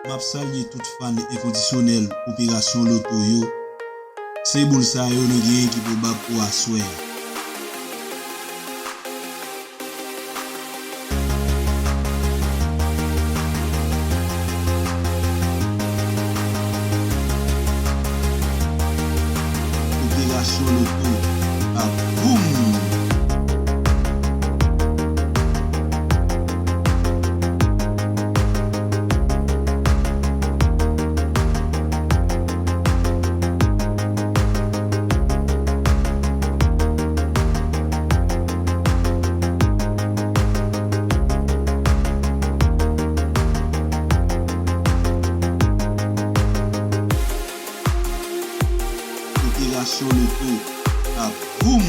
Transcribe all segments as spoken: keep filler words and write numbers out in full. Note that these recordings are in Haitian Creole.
M ap salye tout fan enkondisyonèl Operasyon Loto yo. Se boul sa yo nou genyen ki pwobab pou aswè a. Operasyon Loto ap boum! Operasyon Loto ap boum!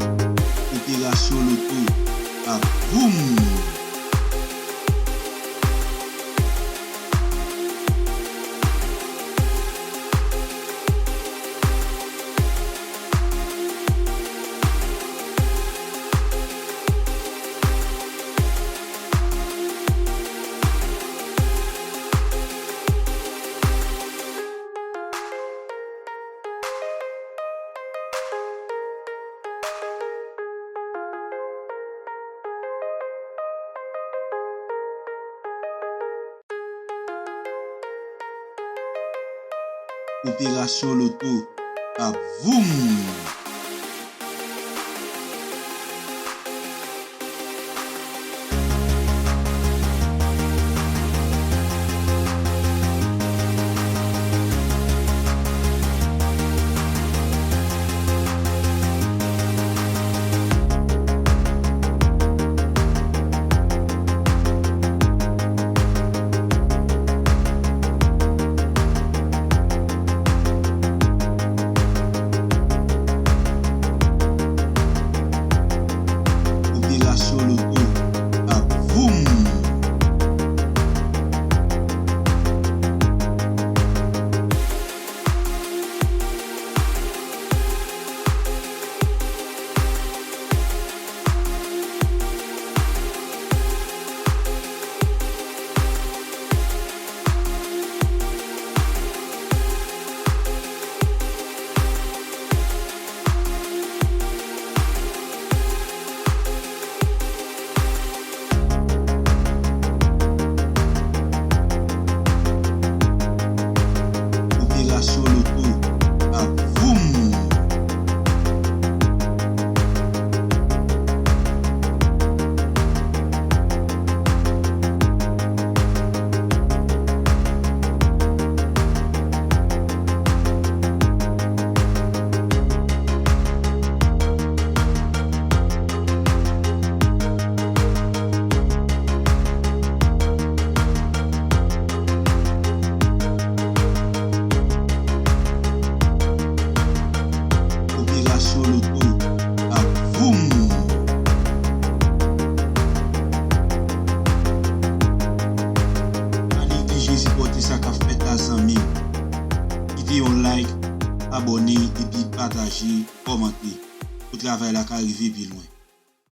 Operasyon Loto ap voum! Operasyon Loto ap voum! Operasyon Loto ap voum! Operasyon Loto ap voum! Operasyon Loto ap voum! Operasyon Loto ap voum! Pa neglije sipòte sa k ap fèt la, zanmi. Kite yon like, abòne, epi pataje, kòmante, pou travay la ka rive pi lwen.